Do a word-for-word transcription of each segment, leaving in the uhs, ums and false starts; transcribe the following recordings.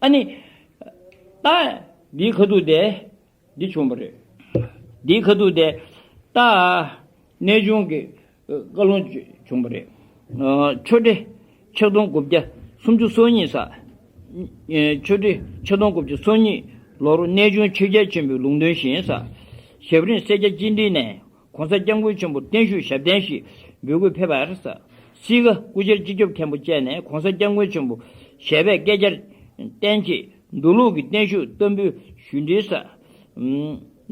ཨ་ནི། ད། འདིའི་ཁ་ཐུག་དེ། འདི་བྱུང་བ་རེད། འདིའི་ཁ་ཐུག་དེ། ད། གནས་ཆུང་གི། བཀའ་ལུང་བྱུང་བ་རེད། ཆོས་ཁྲི། ཆིག་སྟོང་དགུ་བརྒྱ་སུམ་ཅུ་སོ་གཉིས་ས། ཆོས་ཁྲི་ཆིག་སྟོང་དགུ་བརྒྱ་སོ་གཉིས་ལོར་གནས་ཆུང་ཆོས་རྒྱལ་ཆེན་པོའི་ལུང་སྟོན་བཞིན་ས། ཞབས་རིམ་སེར་སྐྱ་སྤྱི་འགྲིམ་ནས། ༸གོང་ས་༸སྐྱབས་མགོན་ཆེན་པོར་བརྟན་བཞུགས་ཞབས་བརྟན་ཞིག་འབུལ་དགོས་ཕེབས་པར། སྲིད་ཀ་སྐུ་བཅར་སྤྱི་ཁྱབ་མཁན་པོ་བཅས་ནས་༸གོང་ས་༸སྐྱབས་མགོན་ཆེན་པོ་ཞལ་པས་བསྐལ་བརྒྱར་བརྟན་ཅིང་འདུག་ལུགས་ཀྱི་བརྟན་བཞུགས་བསྟར་འབུལ་ཞུ་འདྲི་ས།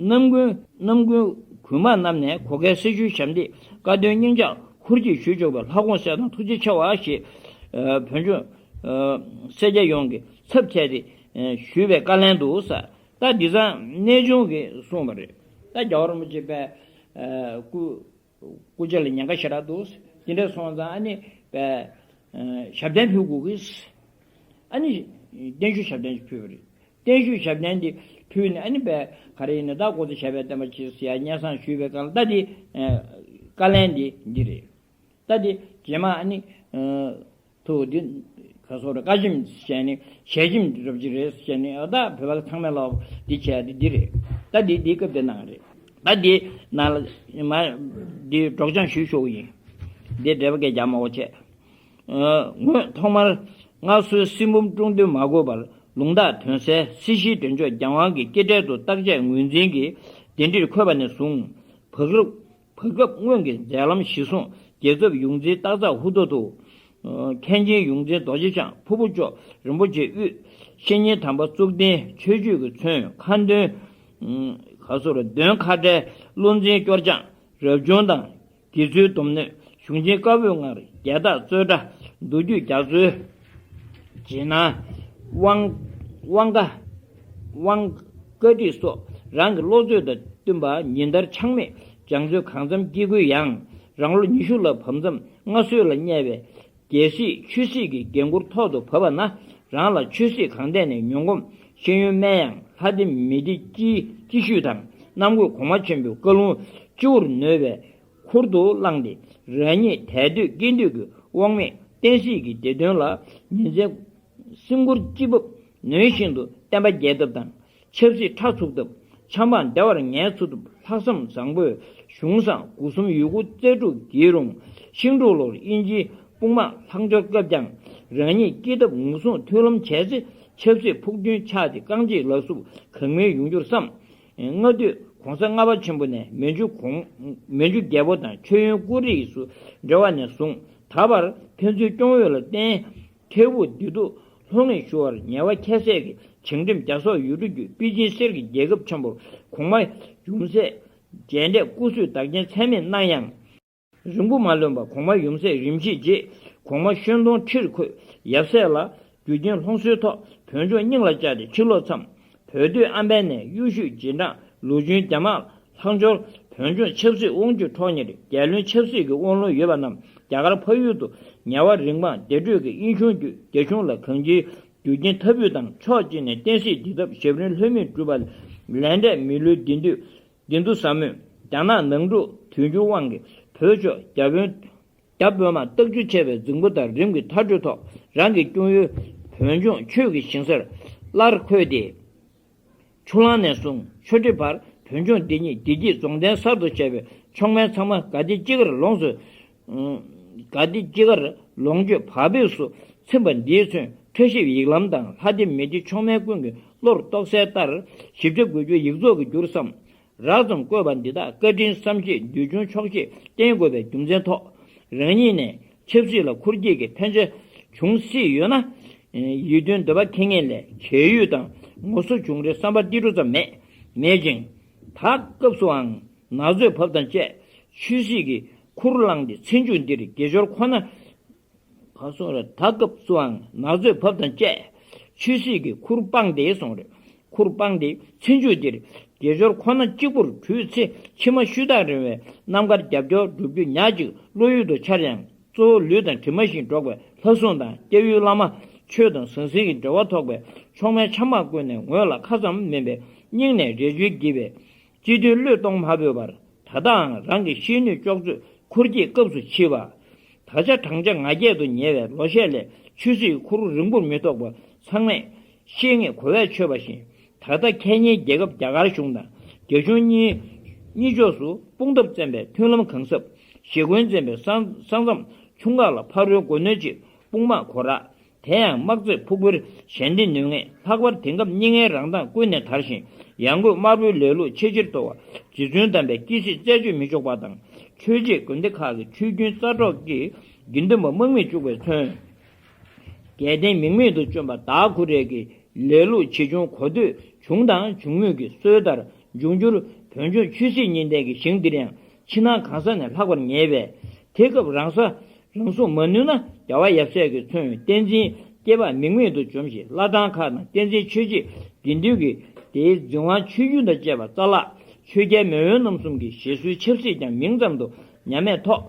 ནམ་རྒྱུན་ནམ་རྒྱུན་གུས་དམག་རྣམས་ནས་གོ་སྐལ་སྲི་ཞུའི་ཞབས་འདེགས་བཀའ་དོན་སྙིང་བཅངས་ཧུར་གྱིས་ཞུ་ཆོག་པའི་ལྷ་དགོངས་གསལ་དང་ཐུགས་རྗེ་ཆེ་བ་ཞེས། བོད་ལྗོངས་སེར་སྐྱ་ཡོངས་ཀྱི་ཚབ་བྱས་ཏེ་ཞུས་པའི་བཀའ་ལན་དུ་ས། ད་འདི་ཚང་གནས་ཆུང་གིས་གསུངས་པ་རེད། ད་རྒྱལ་བ་རིན་པོ་ཆེ་པས་སྐུ་སྐུ་ཕྱྭ་ལ་ཉེན་ཁ་ཞེ་དྲག་འདུག་དེ་འདྲ་སོང་ཙང་ཨ་ནི་པས་ཞབས་བརྟན་ཕུལ་དགོས་ཀྱི། ཨ་ནི་བརྟན་བཞུགས་ཞབས་བརྟན་ཞིག་ཕུལ་བ་རེད། བརྟན་བཞུགས་ཞབས་བརྟན་འདི་ཕུལ་ནས་ཨ་ནི་པས་ག་རེ་ཡིན་ན། ད་༸གོང་ས་ཞལ་པས་བསྟན་པ་ཆེ་ཟེར་ཡ་སྙན་སེང་ཞུས་པའི་སྐབས་ལ། ད་འདི་བཀའ་ལན་འདི་འདི་རེད། ད་འདི་རྗེས་མ་ཨ་ནི། ཐུགས་འདི་ག་སོགས་རེད། བཀའ་ཆེམས་བྱས་ནས་ཞལ་ཆེམས་རབ་ཅིག་རེད་བྱས་ནས། ཨ། ད་བོད་པ་ཚང་མས་ལ་འདི་བྱས་ཏེ་འདི་རེད། ད་འདི་འདི་སྐབས་དེ་གནང་རེད། ད་འདི་ནང་ལ་མ་འདི་སྒྲོག་སྦྱང་ཞུས་ཆོག་གི་ཡིན། འདི་འགྲེལ་པ་སྐད་རྒྱག་མ་དགོས་བྱས། ངོས་ཐོག་མར་སྔར་སྲོལ་སྲིན་འབུམ་དཀྲུག་འདོན་མ་དགོས་པར་ལུང་དག་དོན་གསལ་སྲིད་ཞིའི་འདྲེན་མཆོག་རྒྱལ་དབང་གི་སྐྱེ་འཕྲལ་དུ་བརྟག་དཔྱད་ངོས་འཛིན་གྱི་འདི་འདྲིར་འཁོད་པ་ནས་བཟུང་བར་སྐབས། བར་སྐབས་སྔོན་གྱི་མཛད་ལམ་གཞིར་བཟུང་རྒྱལ་ཚབ་ཡོངས་འཛིན་སྟག་ཚང་ཧུ་ཏོ་ཏུ། མཁན་ཆེན་ཡོངས་འཛིན་རྡོ་རྗེ་འཆང་ཕུར་བུ་མཆོག་རིན་པོ་ཆེ་དབུས་བཤེས་གཉེན་དམ་པ་གཙུག་བརྟེན་ཆོས་སྤྱོད་ཀྱི་མཚོན་ཁ་འདོན། ག་སོགས་འདོན་ཁ་བྲལ་བློ་འཛིན་སྐྱོར་སྦྱང་རབ་བྱུང་དང་། དགེ་ཚུལ་སྡོམ་སྣོད། གཞུང་ཆེན་བཀའ་པོད་ལྔར་རྒྱལ་རྟགས་རྩོད་གྲྭ། མདོ་རྒྱུད་རྒྱ་མཚོའི་རྗེས་གནང་། དབང་དབང་བཀའ། དབང་བཀའ་ཁྲིད་སོགས་རང་གི་བློ་ཚོད་དང་བསྟུན་པ་ཉིན་ལྟར་ཆག་མེད་སྦྱང་བརྩོན་གང་འཚམ་བགྱིད་དགོས་ཡང་། རང་ལོ་ཉི་ཤུ་ལ་བབ་མཚམས་སྔ་སྲོལ་ལ་བསྙད་པའི་རྒྱལ་སྲིད་ཆོས་སྲིད་ཀྱི་འགན་འཁུར་ཐོག་ཏུ་བབས་པ་ན། རང་ལ་ཆོས་སྲིད་གང་ཐད་ནས་མྱོང་གོམས་ཤེས་ཡོན་དམན་ཡང་ལྷ་སྡེ་མི་སྡེ་སྤྱིའི་སྤྱི་ཤུགས་དང་གནམ་བཀོད་གོང་མ་ཆེན་པོའི་བཀའ་ལུང་སྤྱི་བོར་ནོད་པའི་ཁུར་དུ་བླངས་ཏེ། རང་ཉིད་དད་འདོད་སྐྱེ་འདོད་ཀྱི་དབང་མེད་བསྟན་སྲིད་ཀྱི་བདེ་དོན་ལ་ཉིན་མཚན་སེམས་ཁུར་ཅི་འབབ་ནུས་བཞིན་དུ་བསྟན་པ་རྒྱས་ཐབས་དང་། ཆབ་སྲིད་ཁྲ་ཚུགས་ཐབས། ཆབ་འབངས་བདེ་བར་ངལ་ཚུགས་ཐབས། ལྷག་བསམ་བཟང་པོས་གཞུང་བཟང་སྒོ་གསུམ་ཡི་གུ་རྩལ་སྤྲུགས་ཀྱིས་རུང་། ཤིང་འབྲུག་ལོར་དབྱིན་ཇིའི་དཔུང་དམག་ལྷག་འབྱོར་སྐབས་ཀྱང་རང་ཉིད་སྐྱིད་ཐབས་ངོ་སྲུང་མཐུན་ལམ་བྱས་ཚེ། ཆབ་སྲིད་ཕུགས་རྒྱུན་ཆགས་ཏེ་རྐང་རྗེས་ལག་སུབ་གང་མེད་ཡོང་རྒྱུར་བསམ། སྔ་དུས་གོང་ས་ལྔ་པ་ཆེན་པོ་ནས་མན་ཇུ་གོང་མན་ཇུ་རྒྱལ་པོ་དང་མཆོད་ཡོན་སྐུ་རིས་སུ་འབྲེལ་བ་ནས་བཟུང་ད་བར་ཕན་ཚུན་སྐྱོང་འོས་ལ་བརྟེན། ཐེ་བོ་བདེ་སྡུག་ལྷུར་ལེན་ཞུ་བར་ཉེ་བ་ཁྱད་བསད་ཀྱི་བྱང་ཁྲིམས་རྒྱ་སོག་ཡུལ་གྲུ་བརྒྱུད་པེ་ཅིན་གསེར་གྱི་རྒྱལ་ཁབ་ཆེན་པོར་གོང་མ་ཡུམ་སྲས་རྒྱས་འབྲས་སྐུ་གཟུགས་བདག་རྐྱེན་ཚད་མེད་གནང་ཡང་། རིང་པོ་མ་ལོན་པར་གོང་མ་ཡུམ་སྲས་རིམ་བཞེས་རྗེས་གོང་མ་ཤོན་ལྡོང་ཁྲིར་འཁོད་ཡབ་སྲས་ལ་རྒྱུ་རྐྱེན་སློང་གསོའི་ཐོག་བོད་ལྗོངས་སྙིང་ལ་བཅངས་ཏེ་ཕྱིར་ལོག་མཚམས། བོད་སྡོད་ཨམ་བན་ནས་གཡུ་ཤུད་རྗེས་འབྲང་ལོ་ཆུང་རྒྱ་དམར་ལྷག་འབྱོར་བོད་ལྗོངས་ཆབ་སྲིད་དབང་སྒྱུར་ཁྲོམ་གཉེར་རྒྱལ་བློན་ཆབ་སྲིད་ཀྱི་དབང་ལུང་ཡོད་པ་རྣམས་རྒྱ་གར་འཕགས་ཡུལ་དུ་ཉེ་བར་རིང་མ་བདེ་དྲོད་ཀྱི་དབྱིན་གཞུང་བརྒྱུད་རྒྱ་གཞུང་ལ་གང་ཅིའི་རྒྱུ་རྐྱེན་མཐའ་དབུས་དང་ཕྱོགས་གཅིག་ནས་བསྟན་སྲིད་འདི་ཐབས་ཞབས་རིམ་ལྷོད་མེད་སྒྲུབ་པ་ལས་འབྲས་མི་ལུས་བདེ་འདུས་བདེ་འདུ་ཟབ་མོས་རྒྱ་ནག་ནང་འཁྲུག་དུས་འགྱུར་དབང་གིས་བོད་ཕྱོགས་རྒྱ་བོད་རྒྱ་བོད་དམག་སྟག་ཆུ་ཆད་པའི་རྫིང་བུ་ལྟར་རིམ་གྱིས་མཐར་བསྐྲོད་ཐོག་རང་གི་སྐྱོང་ཡུལ་བོད་ལྗོངས་ཆོས་ཀྱི་ཞིང་སར་སླར་འཁོད་དེ། ཆུ་གླང་ནས་བཟུང་ཆུ་ཁྲི་བར་བོད་ལྗོངས་འདི་ཉིད་བདེ་སྐྱིད་རྫོང་བརྟན་གསར་དུ་བྱས་པའི་མཆོག་དམན་ཚང་མ་དགའ་བདེ་སྐྱིད་ཀར་ལོངས་སུ། དགའ་བདེ་སྐྱིད་ཀར་ལོངས་སྤྱོད་བག་ཕེབས་སུ་ཚིམ་པ་འདིས་མཚོན་ཕྲ་ཞིབ་ཡིག་ལམ་དང་ལྷ་སྡེ་མི་སྡེ་མཆོག་དམན་ཀུན་གྱི་བློར་རྟོགས་གསལ་ལྟར་ཞིབ་ཆ་དགོས་རྒྱུ་ཡིག་ཚོགས་ཀྱིས་བསྒྱུར་བསམ། རགས་ཙམ་བཀོད་པ་འདི་དག་བཀའ་དྲིན་བསམ་ཤེས་འདོད་ཆུང་ཆོག་ཤེས་བསྟེན་དགོས་པའི་རྒྱུ་མཚན་ཐོག་རང་ཉིད་ནས་ཆབ་སྲིད་ལ་ཁུར་སྐྱེད་ཀྱི་ཕན་ཆ་བྱུང་སྲིད་ཡོད་ན། ཡིད་རྟོན་འདོད་པ་ཁེངས་མཁན་ལས་གལ་ཡོད་དང་ངོ་སོ་བྱུང་རེའི་བསམ་པ་ཏིལ་འབྲུ་ཙམ་མེད། མེད་ཅིང་། ད་སྐབས་སུའང་ན་ཚོད་བབས་དང་བཅས་ཆོས་སྲིད་ཀྱི་ཁུར་བླངས་ཏེ་ཚེ་མཇུག་འདིར་དགེ་སྦྱོར་ཁོ་ན། ག་སོགས་རེད། ད་སྐབས་སུའང་ན་ཚོད་བབས་དང་བཅས་ཆོས་སྲིད་ཀྱི་ཁུར་སྤངས་ཏེ་གསུངས་རེད། ཁུར་སྤངས་ཏེ་ཚེ་མཇུག་འདིར་དགེ་སྦྱོར་ཁོ་ན་གཅིག་པུར་གྲོས་ཚེ་ཕྱི་མ་ཤུལ་བདག་རིང་བའི་རྣམ་དཀར་རྒྱབ་སྐྱོར་སྒྲུབ་རྒྱུ་ཉག་གཅིག་བློ་ཡུལ་དུ་འཆར་ཡང་གཙོ་བོ་ལུས་དང་གྲིབ་མ་བཞིན་འགྲོགས་པའི་ལྷ་སྲུང་དང་སྐྱབས་ཡུལ་བླ་མ་ཆོས་དང་ཟང་ཟིང་གི་འབྲེལ་བ་ཐོགས་པའི་མཆོག་དམན་ཆབ་འབངས་ཀུན་ནས་ངོས་ལ་ཁ་ཙམ་མིན་པའི་སྙིང་ནས་རེ་བཅོལ་བགྱིས་པའི་སྤྱི་མཐུན་བློས་གཏོང་མ་ཕོད་པར། ད་ལྟའང་རང་གི་ཤེས་ནུས་ལྕོགས་ཚོད་ཁུར་གྱིས་སྐབས་སུ་མཆིས་པ། ད་ཆ་བགྲང་བྱ་ང་རྒྱལ་དུ་ཉེ་བའི་ལོ་ཤས་ལས་ཆོས་སྲིད་ཁུར་རིང་པོར་མི་ཐོགས་པ་ཚང་མས་ ཤེས་ངེས་གོ་བས་ཆོད་པ་བཞིན། ད་ལྟ་ཁེ་ཉེན་རྒྱལ་ཁབ་རྒྱ་གར་གཞུང་དང་རྒྱ་གཞུང་གཉིས་གཉིས་ཕྱོགས་སུ་དཔུང་སྟབས་བཙན་པའི་མཐུན་ལམ་གང་ཟབ། ཞེ་འཁོན་ཅན་པའི་ས་ས་མཚམས་ཆུང་ཁག་ལ་ཕ་རོལ་མགོ་གནོན་ཆེད་དཔུང་དམག་གོ་རག་དེ་ཡང་དམག་རྩེད་ཕུག་པར་ཞལ་འདེབས་ནུས་ངེས། ལྷག་པར་དེང་སྐབས་རྙིང་མའི་རང་མདངས་ཀུན་ནས་དར་ཞིང་ཡང་སྒོས་དམར་པོའི་ལས་ལུགས་ཆེས་ཆེར་མཐོ་བ། རྗེ་བཙུན་དམ་པའི་སྐྱེ་སྲིད་རྩད་གཅོད་མི་ཆོག་པ་དང་ཆོས་བྱེད་དགོན་སྡེ་ཁག་གི་ཆོས་རྒྱུན་རྩ་འགྲོགས་ཀྱིས་དགེ་འདུན་པ་དམག་མིས་བཅུག་པས་མཚོན། རྒྱལ་བསྟན་མིང་མེད་དུ་བཅོམ་པ་དྭགས་ཁུ་རེ་གི་ལས་ལུགས་ཇི་བྱུང་གོ་ཐོས་བྱུང་དང་འབྱུང་མུས་ཀྱི་སྲོལ་ལྟར་འབྱུང་འགྱུར་བོད་ལྗོངས་ཆོས་སྲིད་གཉིས་ལྡན་གྱི་ཞིང་འདིར་ཡང་ཕྱི་ནང་གང་ས་ནས་ལྷག་པར་ངེས་པས། དེ་སྐབས་རང་ས་རང་སྲུང་མ་ནུས་ན་རྒྱལ་བ་ཡབ་སྲས་ཀྱིས་མཚོན་བསྟན་འཛིན་སྐྱེས་པ་མིང་མེད་དུ་བཅོམ་ཞིང་བླ་བྲང་ཁག་ནང་བསྟན་འཛིན་ཆོས་བྱེད་དགེ་འདུན་གྱི་དེའི་འཛིན་དབང་ཆོས་བརྒྱུད་དང་བཅས་པ་རྩ་བརླག་ཆོས་རྒྱལ་མེས་དབོན་རྣམ་གསུམ་གྱི་བཞེད་སྲོལ་ཆབ་སྲིད་ཀྱང་མིང་ཙམ་དུ་ཉམས་མེད་ཐོག་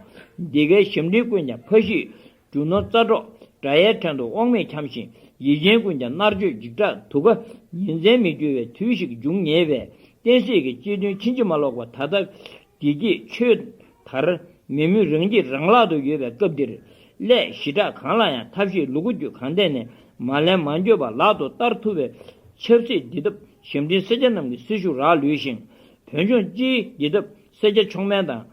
འདི་གའི་ཞབས་འདྲེན་ཀུན་ཀྱང་ཕ་གཞིས། རྒྱུ་ནོར་རྩ་གྲོགས་དགྲ་ཡའི་ཕྲན་དུ་དབང་མེད་འཁྱམས་ཤིང་ཡིད་ཅན་ཀུན་ཀྱང་མནར་གཅོད་འཇིགས་སྐྲག་དུག་ཁ་ཉིན་མཚན་མི་འགྱུར་བའི་དུས་ཤིག་འབྱུང་ངེས་པས། བསྟན་སྲིད་ཀྱི་སྤྱི་དོན་ཕྱིན་ཅི་མ་ལོག་པ་ད་ལྟ་བདེ་སྐྱིད་ཆོས་དར་མི་མུས་རང་སྐྱིད་རང་བརླག་ཏུ་ཡོད་པའི་སྐབས་འདིར། སླད་ཞི་དྲག་གང་ལ་ཡང་ཐབས་ཤེས་ལུ་གུ་རྒྱུད་གང་ཐད་ནས་མ་ལན་མ་འགྱོད་པ་ལག་ཏུ་བསྟར་ཐུབ་པའི་ཆབ་སྲིད་འདི་ཐབས་ཞབས་འདྲེན་སེར་སྐྱ་རྣམས་ཀྱི་སྲི་ཞུ་རག་ལུས་ཤིང་བོད་ལྗོངས་སྤྱིའི་འདི་ཐབས་སེར་སྐྱ་མཆོག་དམན་དང་།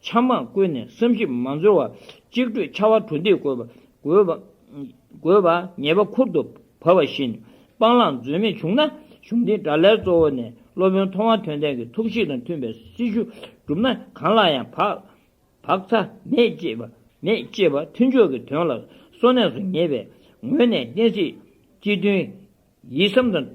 ཆབ་དམག་ཀུན་ནས་བསམ་ཞིབ་མ་འཛོལ་བར་གཅིག་སྒྲིལ་ཕྱར་བ་གྲུ་འདེགས་དགོས་པ་དགོས་པ་དགོས་པ་ངེས་པ་ཁུར་དུ་བབས་པ་བཞིན་སྤང་བླང་འཛོལ་མེད་བྱུང་ན་གཞུང་འབྲེལ་དགྲ་ལྷའི་གཙོ་བོ་ནས་སློབ་དཔོན་ཐོག་མ་དོན་ལྡན་གྱི་ཐུགས་བཞེད་དང་མཐུན་པའི་སྲི་ཞུ་བསྒྲུབས་ན་གང་ལ་ཡང་བག་བག་ཚ་མེད་ཅེས་པ་མེད་ཅེས་པ་མཐུན་ཕྱོགས་ཀྱི་དོན་ལ་གསོ་གནས་སུ་ངེས་པའི་ངོས་ནས་བསྟན་སྲིད་སྤྱི་དོན། ཡིད་བསམ་དང་།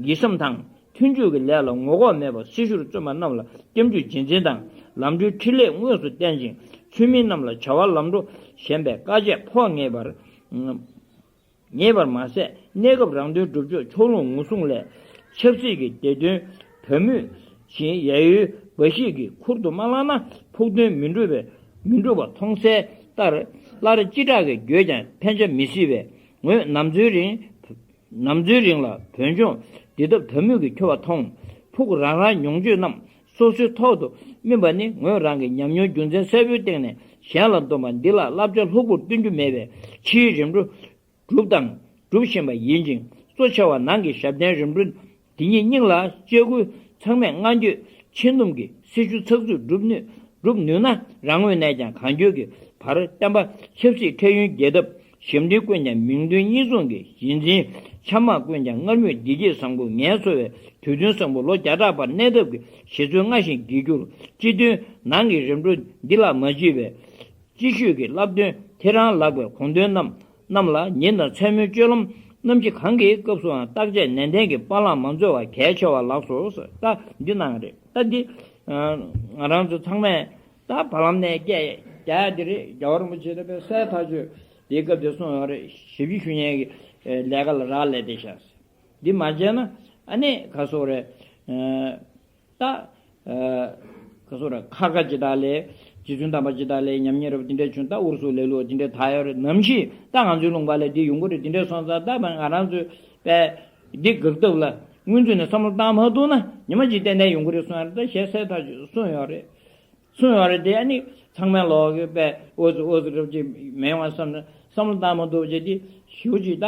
ཡིད་བསམ་དང་མཐུན་འཇུག་གི་ལས་ལ་ངོ་ལྐོག་མེད་པར་སྲི་ཞུར་བརྩོན་པ་རྣམས་ལ་སྐྱབས་འཇུག་རྗེས་འཛིན་དང་ལམ་འགྲོའི་ཕྲིན་ལས་དངོས་སུ་བསྟན་ཅིང་ཚུལ་མིན་རྣམས་ལ་བྱ་བ་ལམ་འགྲོ་ཞན་པའི་བཀའ་བཅད་ཕོག་ངེས་པར་ངེས་པར་མ་ཟད་གནས་སྐབས་རང་དོན་སྒྲུབ་ཕྱོགས་ཕྱོགས་ལྷུང་ངོ་སྲུང་ལས་ཆབ་སྲིད་ཀྱི་བདེ་དོན་བོད་མུས་བཞིན་ཡ་ཡུལ་འབའ་ཞིག་གིས་ཁུར་དུ་མ་བླངས་ན་ཕུགས་འདུན་མི་འགྲུབ་པའི་མི་འགྲུབ་པ་མཐོང་གསལ་ལྟར་སླར་ཅི་དྲག་གིས་འགྱོད་ཀྱང་ཕན་ཆ་མི་སྲིད་པས་ངོས་ནམ་འཚོའི་རིང་ནམ་འཚོའི་རིང་ལ་བོད་ལྗོངས་འདི་ལྟར་བོད་མུས་ཀྱིས་ཁྱོ་བ་མཐོང་། ཕུགས་རང་རང་མྱོང་སྤྱོད་རྣམས་སོ་སོའི་ཐོག་ཏུ་སྨིན་པ་ནི་ངོས་རང་གི་ཉམས་མྱོང་རྒྱུ་མཚན་གསལ་པོའི་སྟེང་ནས་གཞན་ལ་འདོམས་པ་འདི་ལ་བསླབ་བྱ་ལྷུག་པོར་སྟོན་རྒྱུ་མེད་པས་ཕྱིའི་རིམ་གྲོ་སྒྲུབ་དང་སྒྲུབ་བཞིན་པ་ཡིན་ཅིང་གཙོ་ཆེ་བ་ནང་གི་ཞབས་བརྟན་རིམ་གྲོ་འདི་ཉིད་སྙིང་ལ་བཅས་ཁུལ་ཚང་མས་བསྔགས་བརྗོད་ཆེ་འདོམས་ཀྱི་སྲི་ཞུ་ཚགས་ཚུད་སྒྲུབ་ནུས་སྒྲུབ་ནུས་ན་རང་ངོས་ནས་ཀྱང་གང་འགྱོད་ཀྱི་བར་བསྟན་པ་ཆབ་སྲིད་འཕྲལ་ཡུན་རྒྱས་ཐབས་ཞབས་འདྲེན་ཀུན་ཀྱང་མིང་དོན་གཉིས་མཚུངས་ཀྱི་གཞི་འཛིན་ཆབ་དམག་ཀུན་ཀྱང་སྔར་མུས་བདེ་སྐྱིད་བཟང་པོ་ངལ་འཚོ་བའི་དུས་སྟོན་བཟང་པོ་ལོ་བརྒྱ་ཕྲག་བར་གནས་ཐབས་ཀྱི་བཞེད་ཚུལ་སྔར་བཞིན་རྒྱས་གྱུར་སྤྱི་དོན་ནང་གི་རིམ་གྲོ་འདི་ལ་མ་ལྕི་བའི་སྤྱི་ཤོས་ཀྱི་བསླབ་སྟོན་ཁྱེད་རང་ལགས་པའི་དགོངས་དོན་རྣམས་རྣམས་ལ་ཉིན་དང་མཚན་མོའི་སྤྱོད་ལམ་ནམ་ཞིག་གང་གི་སྐབས་སུའང་བརྟག་དཔྱད་ནན་ཏན་གྱིས་པ་ལགས་མ་འཛོལ་བ་གལ་ཆེ་བ་ལགས་སོ། ད་འདི་གནང་རེད། ད་འདི་ང་རང་ཚོ་ཚང་མས་ད་བར་ལམ་ནས་སྐད་རྒྱག་ཡ་འདི་རེད། རྒྱལ་བ་རིན་པོ་ཆེ་ད་དཔེ་གསལ་ཐག་ཆོད་དེའི་སྐབས་དེ་གསུངས་ཡོད་རེད། ཞབས་ཕྱི་ཞུ་མཁན་གྱི་ལས་ཀ་ལ་རག་ལས་བསྡད་ཤག་འདི་མ་བྱས་ན་ཨ་ནི་ག་སོག་རེད། ད། ཁ་སོ་ར་ཁ་ཁ་ཅི་ད་ལས་རྗེ་བཙུན་དམ་པ་ཅི་ད་ལས་ཉམས་ཉེས་རབ་དེ་འདྲས་བྱུང་ད་ཨུ་རུ་སུ་ལས་ལུགས་དེ་འདྲས་ད་ཡོད་རེད། ནམ་ཞིག་ད་ང་ཚོའི་ལུང་པ་ལས་དེ་ཡོང་གི་རེད། དེ་འདྲས་སོང་ཙང་ད་ང་རང་ཚོའི་པས་འདི་འགག་ཐབས་ལ་སྔོན་ཚུད་ནས་བསམ་བློ་བཏང་མ་ཐུབ་ན་ཉི་མ་གཅིག་ཏན་ཏན་ཡོང་གི་རེད་གསུངས་ཡ་རེད། ད་ཞལ་གསལ་ཐག་ཆོད་གསུངས་ཡོད་རེད། གསུངས་ཡོད་རེད། དེ་ཨ་ནི་ཚང་མས་ལོག་གི་པས་ཨོ་ཙི་ཨོ་ཙི་རབ་ཅིག་མེད་ཡོང་བ་བསམ་ན་བསམ་བློ་བཏང་མ་ཐུབ་བྱས་དེ་ཞེ་པོ་ཅིག་ད་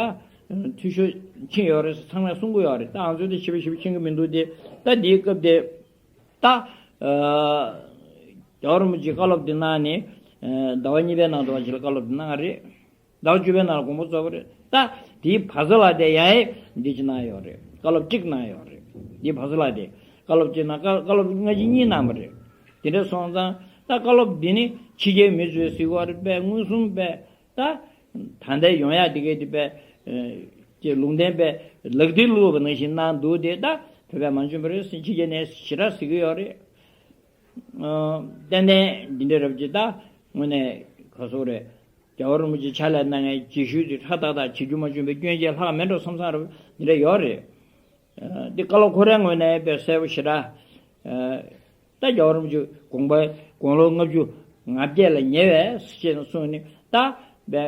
འཐུས་ཤོར་ཕྱིན་ཡོད་རེད། ཚང་མས་གསུང་གི་ཡོད་རེད། ད་ང་ཚོས་དེ་ཞེ་པོ་ཞེ་པོ་ཕྱིན་གི་མི་འདུག་དེ་ད་དེའི་སྐབས་དེ། ད། རྒྱལ་བ་རིན་པོ་ཆེས་བཀའ་སློབ་འདི་གནང་ནས། ཟླ་བ་གཉིས་པའི་ནང་དུ་བ་ཞིག་ལ་བཀའ་སློབ་འདི་གནང་བ་རེད། ཟླ་བ་བཅུ་པའི་ནང་ལ་དགོངས་པ་རྫོགས་པ་རེད། ད་དེའི་བར་ས་ལ་དེ་ཡང་ཨེ་འདི་ཅི་གནང་ཡོད་རེད། བཀའ་སློབ་གཅིག་གནང་ཡོད་རེད། དེའི་བར་ས་ལ་དེ་བཀའ་སློབ་གཅིག་གནང་བཀའ་བཀའ་སློབ་སྔ་ཕྱི་གཉིས་གནང་བ་རེད། དེ་འདྲ་སོང་ཙང་ད་བཀའ་སློབ་འདི་ནི་ཕྱི་རྒྱལ་མི་ཚོས་གཟིགས་པ་རེད་པས། མངོན་སུམ་པས། ད། ད་ལྟའི་ཡོང་ཡག་དེ་གའི་དེ་པས། ཀྱི་ལུང་བསྟན་པས་ལག་མཐིལ་བླུགས་པ་ནང་བཞིན་གནང་འདུག་དེ་ད་བོད་པས་མ་འཇོན་པ་རེད་ཟེར་ཕྱི་རྒྱལ་ནས་ཞེ་དྲག་ཟེར་གྱི་ཡོད་རེད། ཏན་ཏན་འདི་འདྲ་རབ་ཀྱི་ད་དངོས་གནས་ག་སོག་རེད། རྒྱལ་བ་རིན་པོ་ཆེ་ཕྱག་ལས་གནང་མཁན་རྗེས་ཤུལ་དེ་ཧྲ་ཏག་ཏག་བྱེད་རྒྱུ་མ་བྱུང་བའི་སྐྱོན་ཅན་ལྷག་མེད་འགྲོ་བསམ་བསམ་རབ་འདི་འདྲ་ཡོད་རེད། འདི་བཀའ་སློབ་ཁོ་རའི་ངོས་ནས་དཔེ་གསལ་པོ་ཞེ་དྲག་ད་རྒྱལ་བ་རིན་པོ་ཆེ་དགོངས་པ་དགུང་ལོ་ལྔ་བཅུ་ང་བརྒྱད་ལ་ཉེ་བས་ཞེས་གསུངས་ནས་ད་དཔེ་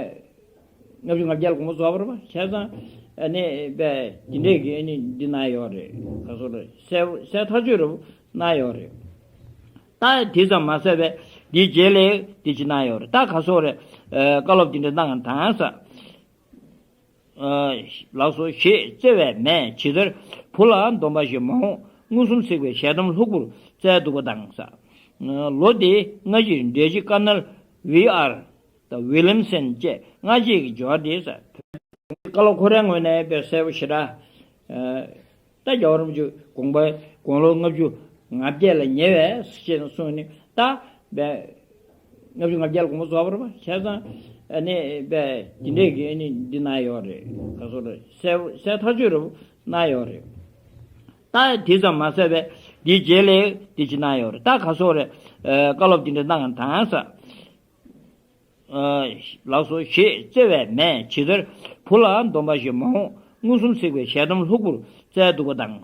ལྔ་བཅུ་ང་བརྒྱད་ལ་དགོངས་པ་རྫོགས་པ་རེད་པ། བྱས་ཙང་ཨ་ནི་དཔེ་འདི་འདྲས་ཀྱི་ཨ་ནི་འདི་གནང་ཡོད་རེད། ག་སོག་རེད། གསལ་གསལ་ཐག་ཆོད་རེད་གནང་ཡོད་རེད། ད་དེ་ཙམ་མ་ཟད་པས་འདིའི་རྗེས་ལ་འདི་ཅི་གནང་ཡོད་རེད། ད་ག་སོག་རེད། བཀའ་སློབ་འདི་འདྲ་གནང་དང་ས། ལགས་སོ་ཞེས་བརྩེ་བས་མེད་ཇི་ལྟར་བུ་ལ་འདོམས་པ་ཞིག་མ་འོངས་མངོན་སུམ་གཟིགས་པའི་ཞལ་གདམས་ལྷུག་པོར་བསྩལ་འདུག་པ་དང་། ལོ་དེའི་སྔ་ཕྱིར་འགྲེལ་བྱེད་ཀར་ནལ་ཝི་ཨར་དང་ཝི་ལིམ་སན་བཅས་སྔ་རྗེས་ཀྱི་འབྱོར་ཏེ། བཀའ་སློབ་ཁོ་རའི་ངོས་ནས་དཔེ་གསལ་པོ་ཞེ་དྲག་ད་རྒྱལ་བ་རིན་པོ་ཆེ་དགོངས་པ་དགུང་ལོ་ལྔ་བཅུ་ང་བརྒྱད་ལ་ཉེ་བས་ཞེས་གསུངས་ནས། ད་བས་ལྔ་བཅུ་ང་བརྒྱད་ལ་དགོངས་པ་རྫོགས་པ་རེད་པ། བྱས་ཙང་ཨ་ནི་བས་འདི་འདྲས་ཀྱི་ཨ་ནི་འདི་གནང་ཡོད་རེད། ག་སོ་རེད། གསལ་གསལ་ཐག་ཆོད་རུ་གནང་ཡོད་རེད། ད་དེ་ཙམ་མ་ཟད་པས་འདིའི་རྗེས་ལ་འདི་ཅི་གནང་ཡོད་རེད། ད་ག་སོ་རེད། བཀའ་སློབ་འདི་འདྲས་གནང་དང་ས། ལགས་སོ་ཞེས་བརྩེ་བས་མེད་ཇི་ལྟར་བུ་ལ་འདོམས་པ་ཞིག་མ་འོངས་མངོན་སུམ་གཟིགས་པའི་ཞལ་གདམས་ལྷུག་པོར་བསྩལ་འདུག་པ་དང་།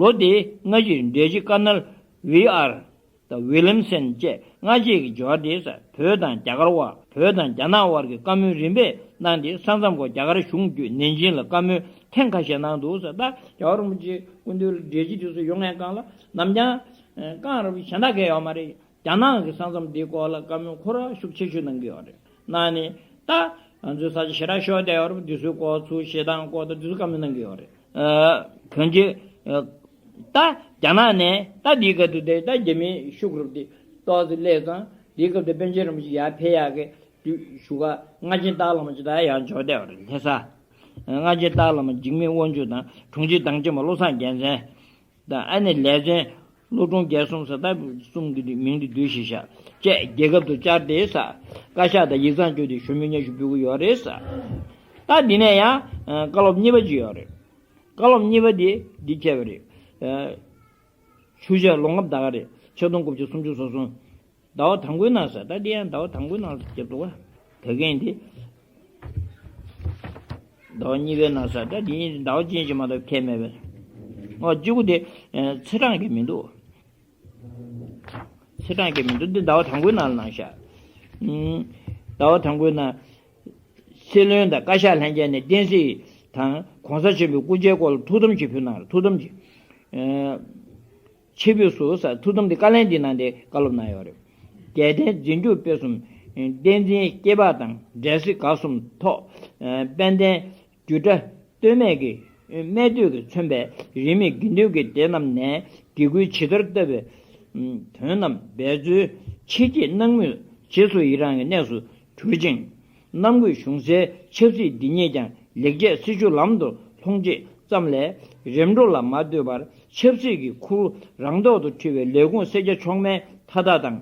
ལོ་དེའི་སྔ་ཕྱིར་འགྲེལ་བྱེད་ཀར་ནལ་ཝི་ཨར་དང་ཝི་ལིམ་སན་བཅས་སྔ་རྗེས་ཀྱི་འབྱོར་ཏེ། བོད་དང་རྒྱ་གར་བར་བོད་དང་རྒྱ་ནག་དབར་གྱི་བཀའ་མོལ་རིམ་པས་གནང་སྟེ། ས་མཚམས་སྐོར་རྒྱ་གར་གཞུང་བརྒྱུད་ནན་ཅིང་ལ་བཀའ་མོལ་ཐེངས་ཁ་ཤས་གནང་འདུག་ཟེར། ད་རྒྱལ་བ་རིན་པོ་ཆེའི་སྐུ་མདུན་ལ་འགྲེལ་བྱེད་དེ་ཚོ་ཡོང་ཡས་སྒང་ལ་ནམ་རྒྱང་རྐང་ར་གཞན་དག་གས་ཡོད་མ་རེད། རྒྱ་ནག་གི་ས་མཚམས་འདིའི་སྐོར་ལ་བཀའ་མོལ་ཁོ་རང་ཤུགས་ཆེ་ཤོས་གནང་གི་ཡོད་རེད། གནང་ནས་ད་ང་ཚོའི་ས་ཆ་ཞེ་དྲག་ཤོར་བསྡད་ཡོད་རེད། འདི་ཚོའི་སྐོར་ཚུར་ཞེ་སྡང་སྐོར་དང་འདི་ཚོ་བཀའ་མོལ་གནང་གི་ཡོད་རེད། ཨ། གང་ཅི། ཨ། ད་རྒྱ་ནག་ནས་ད་འདིའི་སྐབས་དུ་དེ་ད་རྒྱ་མིའི་ཤུགས་རུབ་དེ་ཏོག་ཙམ་སླེབས་ཙང་། འདིའི་སྐབས་དུ་པཎ་ཆེན་རིན་པོ་ཆེ་ཡར་ཕེབས་ཡག་གི་དུས་བཞུགས་སྒར་སྔ་ཆེན་སྟག་ལམ་ཅིག་ད་ཡང་འབྱོར་བསྡད་ཡོད་རེད། ལྷ་ས། སྔ་ཆེན་སྟག་ལམ་འཇིགས་མེད་དབང་ཕྱུག་དང་དྲུང་ཆེ་དང་ཆེན་པོ་བློ་བཟང་རྒྱལ་མཚན། དང་ཨ་ནེ་ལས་བྱེད་བློ་སྒྲོན་རྒྱལ་གསུམ་ཟེར། ད་གསུམ་གྱི་མིང་དེ་བསྡུས་ཤིག་བཞག་བཅས་རྒྱལ་ཁབ་ཏུ་བཅར་ཏེ་ས། བཀའ་ཤག་དང་ཡིག་ཚང་བཅུག་སྟེ་ཞུ་མི་སྙན་ཞུ་ཕུལ་གྱི་ཡོད་རེད་ས། ད་འདི་ནས་ཡང་བཀའ་སློབ་གཉིས་པ་ཅིག་ཡོད་རེད། བཀའ་སློབ་གཉིས་པ་དེ་འདི་བྱས་པ་རེད། ཆུ་བཞག་ལོ་འགབ་ཟླ་ག་རེད། ཆིག་སྟོང་དགུ་བརྒྱ་སུམ་ཅུ་སོ་གསུམ། ཟླ་བ་དང་པོའི་ནང་ས། ད་འདི་ཡང་ཟླ་བ་དང་པོའི་ནང་ས་རྒྱབ་འདུག་ག་ད་གིན་འདི། ཟླ་བ་གཉིས་པའི་ནང་ས། ད་འདི་ཟླ་བ་ཅན་ཅིག་མ་གཏོགས་ཁྱད་མེད་པས། ཨོ་གཅིག་པུ་དེ་ཚེས་གྲངས་ཀྱི་མི་འདུག་ཚེས་གྲངས་ཀྱི་མི་འདུག་འདི་ཟླ་བ་དང་པོའི་ནང་ལ་གནང་ཤག་ཟླ་བ་དང་པོའི་ནང་། སྲིད་བློན་དང་བཀའ་ཤག་ལྷན་རྒྱས་ནས་བསྟན་སྲིད་དང་གོང་ས་ཆེན་པོའི་སྐུ་ཕྱྭའི་སྐོར་ལ་ཐུགས་དམ་ཞིག་ཕུལ་གནང་རེད། ཐུགས་དམ་ཞིག་ཆེ་བོས་སུ་ས། ཐུགས་དམ་དེ་བཀའ་ལན་འདི་གནང་སྟེ་བཀའ་སློབ་གནང་ཡོད་རེད། རྒྱལ་བསྟན་འཛིན་སྐྱོང་སྤེལ་གསུམ། བསྟན་འཛིན་སྐྱེས་པ་དང་འབྲེལ་སྲིད་དགའ་གསུམ་ཐོག་དཔལ་ལྡན་རྒྱུད་གྲྭ་སྟོད་སྨད་ཀྱི་སྨད་སྟོད་ཀྱིས་མཚོན་པའི་རིས་མེད་དགེ་འདུན་གྱི་སྡེ་རྣམས་ནས་དགེ་སྐུལ་ཇི་ལྟར་བཏབ་པའི་དོན་རྣམས་འབད་རྩོལ་ཆེ་བསྐྱེད་གནང་མུས་རྗེས་སུ་ཡི་རང་གི་གནས་སུ་གྱུར་ཅིང་། གནམ་བསྐོས་གཞུང་སའི་ཆབ་སྲིད་འདི་ཉིད་ཀྱང་ལེགས་བྱས་སྲིད་ཇུས་ལམ་དུ་ལྷོང་བྱེད་ཙམ་ལས་རིམ་གྲོ་ལ་མ་ལྟོས་པར་ཆབ་སྲིད་ཀྱི་ཁུར་རང་ཐོག་ཏུ་འཁྲི་བའི་ལས་ཁུངས་སེར་སྐྱ་མཆོག་དམན་མཐའ་དག་དང་།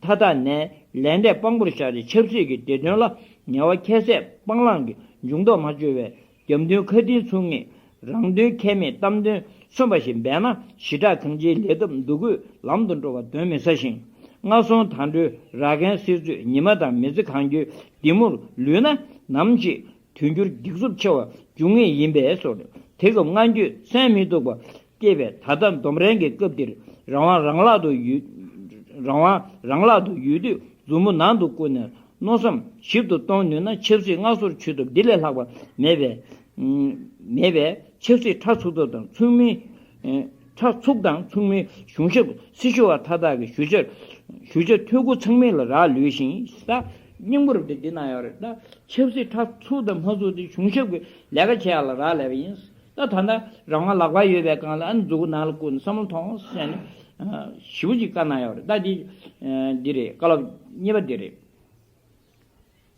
མཐའ་དག་ནས་ལས་འབྲས་དཔང་པོར་བཞག་སྟེ་ཆབ་སྲིད་ཀྱི་བདེ་དོན་ལ་ངལ་བ་ཁྱད་བསད་སྤང་བླང་གི་འཇུག་ལྡོག་མ་བཅོལ་བའི་རྒྱབ་མདུན་ཁ་མཐིལ་ཚུགས་ངེས། རང་དོན་ཁྱད་མེད་གཏམ་དོན་མཚོན་པ་ཞིག་འབད་ན་ཞི་དྲག་གང་ཅིའི་ལས་ཐབས་འདུ་འགོད་ལམ་དུ་འགྲོ་བ་གདོན་མི་ཟ་ཞིང་། སྔར་སོང་ད་གྲོལ་ར་གན་སིལ་ཚོད་ཉི་མ་དང་མི་ཚེ་གང་རྒྱུའི་འདི་མུར་ལུས་ན་ནམ་ཞིག་དུས་འགྱུར་འཇིགས་སུ་ཆེ་བ་འབྱུང་ངེས་ཡིན་པས་སོ། དེ་སྐབས་སྔ་འགྱོད་སེམས་མི་སྡུག་པ་སྐྱེས་པས། ད་ལྟ་འདོམ་རན་གྱི་སྐབས་འདིར་རང་དབང་རང་ལག་ཏུ་ཡོད། རང་དབང་རང་ལག་ཏུ་ཡོད་དུས་མཛུབ་མོ་ནང་དུ་བསྐུར་ནས་མནོ་བསམ་ཞིབ་ཏུ་གཏོང་ནུས་ན་ཆབ་སྲིད་སྔ་སོར་ཆུད་ཐབས་འདི་ལས་ལྷག་པ་མེད་པས། མེད་པས་ཆབ་སྲིད་ཁྲ་ཚུགས་ཐབས་དང་ཚུགས་མིན། ཁྲ་ཚུགས་དང་ཚུགས་མིན་གཞུང་ཞབས་སྲི་ཞུ་བ་མཐའ་དག་གི་ཞུ་བྱར་ཞུ་བྱ་ཐོད་རྒུ་ཚང་མིན་ལ་རག་ལུས་ཤིང་། ད་སྙིང་པོ་རུ་དེ་འདི་ན་ཡོད་རེད། ད་ཆབ་སྲིད་ཁྲ་ཚུགས་དང་མ་ཚུགས་དེ་གཞུང་ཞབས་ཀྱི་ལས་ཀ་བྱེད་ཡ་ལ་རག་ལས་པ་ཡིན། ད་ད་ལྟ་རང་དབང་ལག་པར་ཡོད་པའི་སྒང་ལ་ཨ་ནི་མཛུ་གུ་ནང་ལ་བཀུར་ནས་བསམ་བློ་ཐོངས་ཟེར་ནས་ཞིབ་པོ་ཅིག་བཀའ་གནང་ཡོད་རེད། ད་འདི་འདི་རེད། བཀའ་སློབ་གཉིས་པ་འདི་རེད།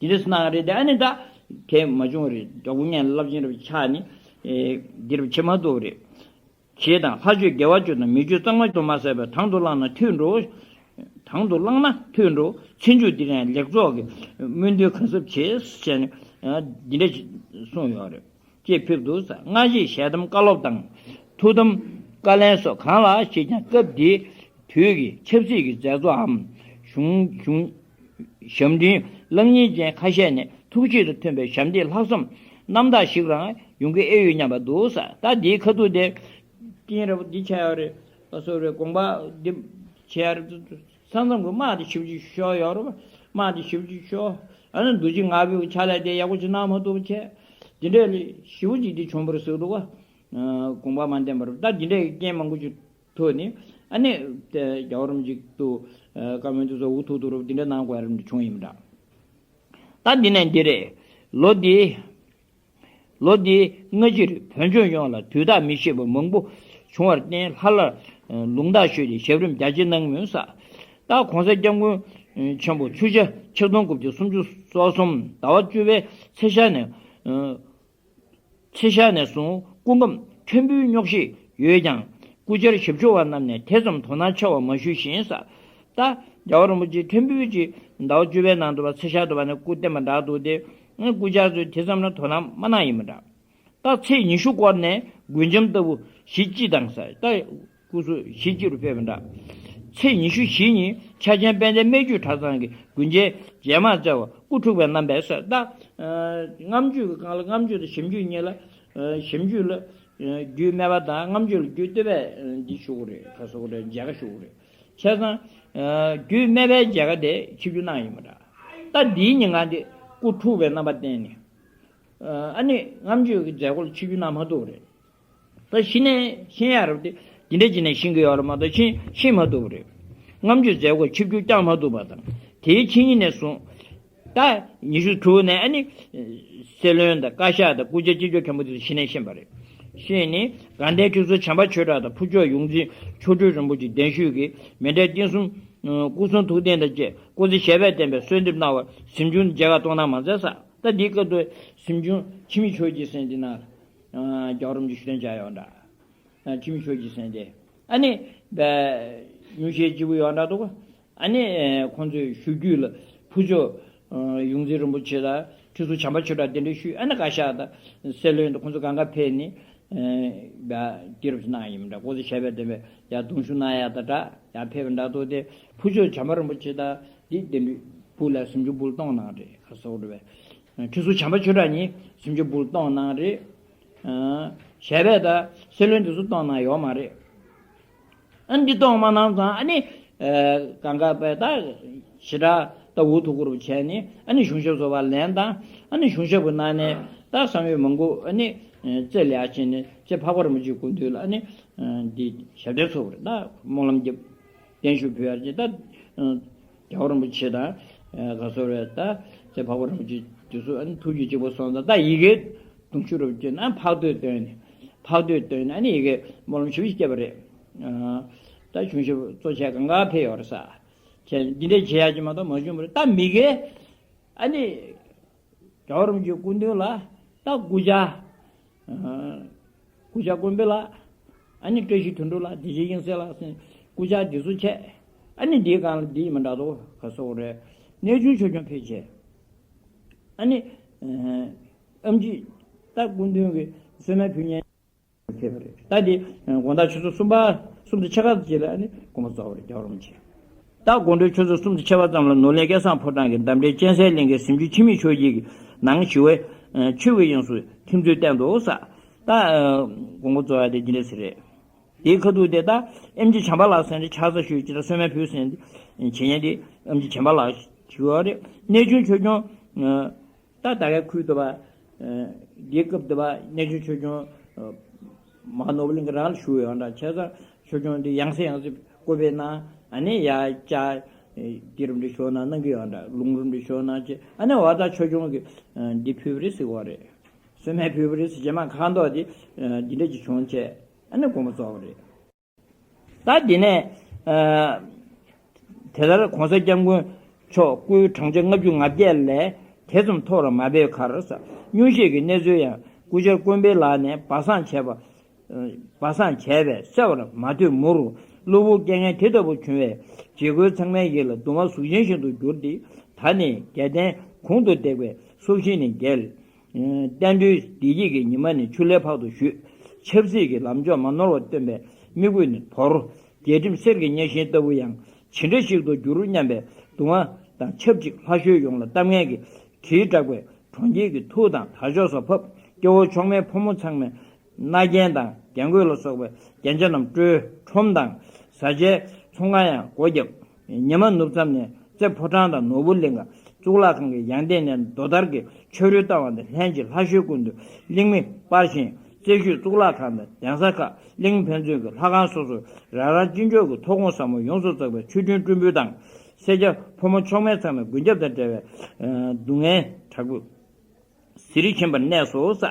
འདི་འདྲ་གནང་རེད་དེ། ཨ་ནི་ད་གས་མ་བྱུང་བ་རེད། འདྲ་པོ་ངས་རླབས་ཆེན་རུ་ཆགས་ནི་འདི་རུ་བྱེད་མ་ཐུབ་པ་རེད། ཞེས་དང་ལྷ་ཆོས་དགེ་བ་བཅུ་དང་མི་ཆོས་གཙང་མ་དུ་མ་ཟད་པའི་དང་དུ་བླངས་ན་ཐོས་འགྲོ། དང་དུ་བླངས་ན་ཐོས་འགྲོ། ཚེ་མཇུག་འདིར་ཡང་ལེགས་ཚོགས་ཀྱི་སྨོན་འདུན་གང་ཟབ་བྱེད་ཟེར་ནས་འདི་འདྲ་གསུངས་ཡོད་རེད། ཅེས་ཕེབས་འདུག་ཟེར། སྔ་རྗེས་ཞལ་གདམས་བཀའ་སློབ་དང་། ཐུགས་དམ་བཀའ་ལན་སོགས་གང་ལ་ཞེས་ཀྱང་སྐབས་དེའི་དུས་ཀྱི་ཆབ་སྲིད་ཀྱི་མཛད་གཙོའམ་གཞུང་གཞུང་ཞབས་འབྲིང་གླང་རྙིང་ཅན་ཁ་ཤས་ནས་ཐུགས་ཆེད་དུ་ཐོན་པའི་ཞབས་འདེགས་ལྷག་བསམ་རྣམ་དག་ཞིག་རང་ཡོང་གི་ཨེ་ཡོད་སྙམ་པ་འདུག་ཟེར། ད་འདིའི་ཁ་ཐུག་དེ་རྐྱེན་རབ་འདི་བྱས་ཡོད་རེད། ཨ་སོ་རེད། དགོངས་པ་འདི་བྱས་ཡོད་རེད། ས་མཚམས་ཀྱི་དམག་དེ་ཞིབ་ཅིག་ཤོར་ཡོད་རེད་པ། དམག་དེ་ཞིབ་ཅིག་ཤོར། ཨ་ནི་འདུ་བྱེད་ལྔ་པོའི་ཕྱག་ལས་དེ་ཡག་པོ་ཅིག་གནང་མ་ཐུབ་པ་བྱས། འདི་འདྲས་ལས་ཞེ་པོ་ཅིག་འདི་བྱུང་བ་རེད་ཟེར་འདུག་ག་དགོངས་པ་མ་བསྟན་པར་ད་འདི་འདྲས་ཀྱི་རྐྱེན་མང་པོ་ཅིག་ཐུག་ནས། ཨ་ནི་དེ་རྒྱལ་བ་རིན་པོ་ཆེ་དུ་བཀའ་མོལ་དུ་ཟོ་འུ་ཐུག་ཐུག་རུ་འདི་འདྲས་གནང་དགོས་ཡ་རིམ་གྱིས་བྱུང་ཡིན་པ་འདྲ། ད་འདི་ནས་འདི་རེད། ལོ་འདི། ལོ་འདིའི་སྔ་ཕྱིར་བོད་ལྗོངས་ཡོངས་ལ་དུས་རྟག་མི་ཤེས་པ་མང་པོ་བྱུང་བར་བརྟེན། ལྷ་ལ་ལུང་བརྟག་ཞུས་ཏེ་ཞབས་རིམ་རྒྱ་ཆེ་གནང་མུས་ས། ད་༸གོང་ས་༸སྐྱབས་མགོན་ཆེན་པོ་ཆུ་བྱ་ཆིག་སྟོང་དགུ་བརྒྱ་སུམ་ཅུ་སོ་གསུམ་ཟླ་བ་བཅུ་པའི་ཚེས་ཤར་ནས། ཚེས་ཤར་ནས་བཟུང་སྐུ་ཁམས་མཐོན་པོའི་རྙོག་གཞི་ཡོད་ཀྱང་། སྐུ་བཅར་ཞབས་ཞུ་བ་རྣམས་ནས་དེ་ཙམ་དོ་སྣང་ཆེ་བ་མ་ཞུས་ཤིང་ས། ད་རྒྱལ་བ་རིན་པོ་ཆེ་མཐོན་པོའི་ཅིག་ཟླ་བ་བཅུ་པའི་ནང་དུ་བ་ཚེས་ཤར་དུ་བ་ནས་སྐུ་བསྟན་པ་འདྲ་འདུག་སྟེ། སྐུ་བཅར་ཚོས་དེ་ཙམ་ལ་དོ་སྣང་མ་གནང་ཡིན་པ་འདྲ། ད་ཚེས་ཉི་ཤུ་སྐོར་ནས་མགུལ་ཆམ་ལྟ་བུ་བཞི་སྤྱི་དང་ས། ད་སྐུ་གཟུགས་བཞི་སྤྱི་རུ་ཕེབས་པ་འདྲ། ཚེས་ཉི་ཤུ་བཞི་ཉིན་ཕྱག་ཆེན་དཔལ་ལྡན་སྨད་རྒྱུད་གྲྭ་ཚང་གི་དགོན་ཆེན་རྗེས་མར་བཅར་བ་སྐུ་འཁྲུངས་པའི་རྣམ་པས་ས། ད་ཨ་རྔམ་བརྗོད་ཀྱི་སྒང་ལ་རྔམ་བརྗོད་དང་ཞབས་འཁྱུད་གཉིས་ལ། ཨ་ཞབས་འཁྱུད་ལ་ཨ་རྒྱུད་སྨད་པ་དང་རྔམ་བརྗོད་ལ་རྒྱུད་སྟོད་པའི་ཨ་འདི་ཞུ་དགོས་རེད། ག་ཟེར་དགོས་རེད། མཇལ་ཁ་ཞུ་དགོས་རེད། བྱས་ཙང་ཨ་རྒྱུད་སྨད་པའི་མཇལ་ཁ་དེ་ཆིབས་བསྒྱུར་གནང་ཡིན་པ་འདྲ། ད་འདིའི་ཉིན་གང་དེ་སྐུ་འཁྲུངས་པའི་རྣམ་པ་བསྟན་ནས། ཨ་ནི་རྔམ་བརྗོད་ཀྱི་མཛད་སྒོ་ལ་ཆིབས་བསྒྱུར་གནང་མ་ཐུབ་པ་རེད། ད་གཞི་ནས་ཤེས་ཡག་རབ་དེ་འདི་འདྲ་བྱས་ནས་ཤེས་ཀྱི་ཡོད་རེད་མ་གཏོགས་ཕྱིན་ཤེས་མ་ཐུབ་པ་རེད། རྔམ་བརྗོད་མཛད་སྒོ་ཆིབས་བསྒྱུར་བསྐྱངས་མ་ཐུབ་པ་དང་། དེའི་ཕྱི་ཉིན་ནས་བཟུང་ད་ཉི་ཤུ་དྲུག་ནས་ཨ་ནི་སྲིད་བློན་དང་བཀའ་ཤག་དང་སྐུ་བཅར་སྤྱི་ཁྱབ་མཁན་པོ་དེ་ཚོ་གཞི་ནས་ཤེས་པ་རེད། ཤེས་ནི་དགའ་ལྡན་ཁྲི་ཟུར་བྱམས་པ་ཆོས་གྲགས་དང་ཕུར་ལྕོག་ཡོངས་འཛིན་མཆོག་སྤྲུལ་རིན་པོ་ཆེ་གདན་ཞུས་ཀྱིས་མཎྜལ་རྟེན་གསུམ་སྐུ་གསུང་ཐུགས་རྟེན་དང་བཅས་སྐུ་ཚེ་ཞབས་པད་བརྟན་པའི་གསོལ་འདེབས་གནང་བར་གཟིམ་ཆུང་མཇལ་ཁ་གཏོང་གནང་མ་མཛད་ས། ད་འདིའི་སྐབས་དུ་གཟིམ་ཆུང་འཆི་མེད་ཆོས་ཀྱི་སེང་འདི་ན་རྒྱལ་བ་རིན་པོ་ཆེ་ཞུ་དོན་བྱ་ཡོད་འདྲ། འཆི་མེད་ཆོས་ཀྱི་སེང་འདི་ཨ་ནི་ཉུང་ཤས་སྐྱིད་པོ་ཡོད་འདྲ་འདུག་ཨ་ནི་ཁོང་ཚོའི་ཞུ་རྒྱུད་ལ་ཕུར་ལྕོག་ཡོངས་འཛིན་རིན་པོ་ཆེ་དང་ཁྲི་ཟུར་བྱམས་པ་ཆོས་གྲགས་གདན་འདྲེན་ཞུས། ཨ་ནི་བཀའ་ཤག་དང་སྲིད་བློན་དང་ཁོང་ཚོ་གང་ག་ཕེབས་ནས་འདི་རུ་གནང་ཡིན་འདྲ། སྐུ་ཚེ་ཞབས་པད་བརྟན་པའི་ཡར་གདུང་ཞུ་གནང་ཡག་དང་འདྲ་ཡར་ཕེབས་པ་འདྲ་འདུག་སྟེ། ཕུར་ལྕོག་བྱམས་པ་རིན་པོ་ཆེ་དང་འདི་གདན་འདྲེན་སྦུག་ལ་གཟིམ་ཆུང་སྦུག་གཏོང་གནང་རེད། ག་ཟེར་དགོས་རེད་པས། ཁྲི་ཟུར་བྱམས་པ་ཆོས་གྲགས་གཉིས་གཟིམ་ཆུང་སྦུག་གཏོང་གནང་རེད། ཞབས་པད་དང་སྲིད་བློན་དེ་ཚོ་གཏོང་གནང་ཡོད་མ་རེད། ཨ་འདི་གཏོང་མ་གནང་ཙང་ཨ་ནི་གང་ག་པས་ད་ཞེ་དྲག་ད་འུ་ཐུག་གུ་རུ་བྱས་ནས་ཨ་ནི་གཞུང་ཞབས་སུ་བ་ལན་དང་ཨ་ནི་གཞུང་ཞབས་ཀྱི་ནང་ནས་ད་བསམ་ཡོད་མང་པོ་ཨ་ནི་རྩེ་ལེགས་ཕྱིན་ནས་རྩེ་འཕགས་པ་རིན་པོ་ཆེའི་སྐུ་མདུན་ལ་ཨ་ནི་འདི་ཞབས་བརྟན་ཚུགས་པ་རེད། ད་སྨོན་ལམ་རྒྱབ། བརྟན་བཞུགས་ཕུལ་ཡར་གྱི་ད། རྒྱལ་བ་རིན་པོ་ཆེ་དང་། ག་ཟེར་རེད་ད། ཚེ་འཕགས་པ་རིན་པོ་ཆེ་དེ་ཚོ་ཨ་ནི་ཐུགས་རྒྱུད་གཅིག་པ་སོང་ཙང་ད་ཡི་གེ་གདུང་ཤུགས་རུ་བསྐྱོན་ན་འཕགས་བསྟོད་བཏོན་ནས། འཕགས་བསྟོད་བཏོན་ནས་ཨ་ནི་ཡི་གེ་སྨོན་ལམ་ཞུ་བ་ཞིག་བསྐྱལ་བ་རེད། ད་གཞུང་ཞབས་གཙོ་བྱས་གང་ག་ཕེབས་ཡོད་རེད་ས། བྱས་འདི་འདྲས་བྱེད་ཡག་ཅིག་མ་གཏོགས་མ་བྱུང་བ་རེད། ད་མི་གེ་ཨ་ནི། རྒྱལ་བ་རིན་པོ་ཆེའི་སྐུ་མདུན་ལ་ད་སྐུ་བཅར། སྐུ་བཅར་དཀོན་པོ་ལ། ཨ་ནི་བཀྲ་ཤིས་དོན་གྲུབ་ལ། བདེ་ཆེན་དབྱིངས་གསལ་ལགས་ཟེར་སྐུ་བཅར་འདི་ཚོ་བྱས། ཨ་ནི་འདིའི་སྒང་ལ་འདི་ཡིན་མ་འདྲ་དོ་ག་ཟེར་དགོས་རེད། གནས་ཆུང་ཆོས་སྐྱོང་ཕེབས་བྱས། ཨ་ནི་ཨེམ་ཆི་ད་སྐུ་མདུན་གྱི་གསོལ་མ་ཕུལ་མཁན། ཕེབས་པ་རེད། ད་འདི་དགོང་དག་ཆུ་ཚོད་གསུམ་པ་གསུམ་དང་ཕྱེད་ཀ་ཙམ་ཅིག་ལ་ནི་དགོངས་པ་རྫོགས་པ་རེད། རྒྱལ་བ་རིན་པོ་ཆེ། ད་དགོང་དྲོའི་ཆུ་ཚོད་གསུམ་དང་ཕྱེད་ཀ་ཙམ་ལ་ནོར་གླིང་སྐལ་བཟང་ཕོ་བྲང་གི་འདབས་འབྲེལ་སྤྱན་གསལ་གླིང་གའི་གཟིམ་ཆུང་འཆི་མེད་ཆོས་རྒྱལ་གྱི་ནང་ཞི་བའི་ཆོས་ཀྱི་དབྱིངས་སུ་ཐིམ་ཚུལ་བསྟན་འདུག་ས། ད་དགོངས་པ་རྫོགས་ཡ་དེ་འདི་འདྲ་ཟེར་རེད། དེའི་ཁ་ཐུག་དེ་ད་ཨེམ་ཆི་བྱམས་པ་ལགས་ཟེར་ནས་ཕྱག་འཚལ་ཞུས་ཅི་ལ་གསོལ་མ་ཕུལ་ཟེར་ནས་བྱེད་མཁན་དེ་ཨེམ་ཆི་བྱམས་པ་ལགས་ཞུ་བ་རེད། གནས་ཆུང་ཆོས་སྐྱོང་། ད་ད་གའི་ཁུལ་དུ་བ། འདིའི་སྐབས་དུ་བ་གནས་ཆུང་ཆོས་སྐྱོང་། མ་ནོར་བུ་གླིང་གི་རང་ལ་ཞུ་ཡོད་འདྲ། བྱས་ཙང་ཆོས་སྐྱོང་འདི་ཡང་སེ་ཡང་སེ་བསྐོ་བའི་ནང་ཨ་ནི་ཡ་ཅག་འདི་རུ་འདི་ཞོ་ན་གནང་གི་ཡོད་འདྲ། ལུང་རུ་འདི་ཞོ་ན་ཅེ་ཨ་ནི་བ་ད་ཆོས་སྐྱོང་གི་འདི་ཕུལ་བ་རེད་ཟེར་བ་རེད། གསོལ་མ་ཕུལ་བ་རེད་ཟེར། རྗེས་མ་ཁ་མདོག་འདི་འདི་འདྲ་ཅིག་བྱུང་བྱས་ཨ་ནི་དགོངས་པ་རྫོགས་པ་རེད། ད་འདི་ནས། ཨ། དེ་ལྟར་༸གོང་ས་༸སྐྱབས་མགོན་མཆོག་སྐུའི་བགྲང་བྱ་ལྔ་བཅུ་ང་བརྒྱད་ལས་དེ་ཙམ་མཐོ་རུ་མ་ཕེབས་ཁར་ས། སྙུང་གཞི་གི་གནས་ཚུལ་ཡང་སྐུ་བཅར་དཀོན་པོའི་ལག་ནས་སྦ་གསང་བྱས་པ། སྦ་གསང་བྱས་པས་གསལ་བར་མ་ཐོས་མུར། གློ་བུར་རྐྱེན་ངན་དེ་ལྟ་བུ་བྱུང་བས་བྱེད་སྒོའི་ཚང་མའི་ཡིད་ལ་གདུང་བ་གཟུགས་ཅན་བཞིན་དུ་གྱུར་ཏེ། ད་ནི་རྒྱལ་བསྟན་གོང་དུ་འདེགས་པའི་སྲོག་ཤིང་ནི་འགེལ། བསྟན་འགྲོའི་བདེ་སྐྱིད་ཀྱི་ཉི་མ་ནི་ཆུ་ལྷའི་ཕག་ཏུ་བཞུད། ཆབ་སྲིད་ཀྱི་ལམ་མཆོག་མ་ནོར་བར་སྟོན་པའི་མི་དགོས་ནི་བོར། རྒྱལ་ཁྲིམས་གསེར་གྱི་གཉའ་ཤིང་ལྟ་བུ་ཡང་ཇི་འདྲ་ཞིག་ཏུ་འགྱུར་སྙམ་པའི་གདུང་བ་དང་ཆབས་ཅིག་ལྷ་གཞུང་ཡོངས་ལ་གཏམ་ངན་གྱི་གྲིབ་བསྒྲགས་པའི་གྲོང་ཁྱེར་གྱི་ཐུགས་དང་དར་ལྕོག་སོགས་ཕབ། སྐྱེ་བོ་མཆོག་དམན་ཕོ་མོ་ཚང་མས་མནའ་གན་དང་རྒྱན་གོས་ལ་སོགས་པའི་རྒྱན་ཆ་རྣམས་སྤྲོས། ཁྲོམ་དང་བཟའ་བཅའི་ཚོང་ཁང་ཡང་སྒོ་བརྒྱབ། ཉི་མ་ནུབ་མཚམས་ནས་རྩེ་ཕོ་བྲང་དང་ནོར་བུ་གླིང་ག་གཙུག་ལག་ཁང་གི་ཡང་སྟེང་ནས་མདོ་དར་གྱི་ཆོས་རོལ་བཏང་བ་དང་ལྷན་ཅིག་ལྷ་གཞུང་ཀུན་ཏུ་གླིང་མི་སྤར་ཞིང་རྩེ་ཤོད་གཙུག་ལག་ཁང་དང་གདན་ས་ཁག་གླིང་ཕན་ཚུན་གྱི་ལྷ་ཁང་སོ་སོར་རང་རང་ཅི་འབྱོར་གྱི་ཐོབ་ཁུངས་ཟབ་མོ་ཡོངས་སུ་རྫོགས་པའི་མཆོད་སྤྲིན་སྤྲོ་འབུལ་དང་། སེར་སྐྱ་ཕོ་མོ་མཆོག་དམན་ཚང་མས་མགོན་སྐྱབས་དང་འབྲེལ་བའི་སྡུག་བསྔལ་དྲག་པོས་གཟི་རིས་ཁྱིམ་པར་གནས་སོ་ས།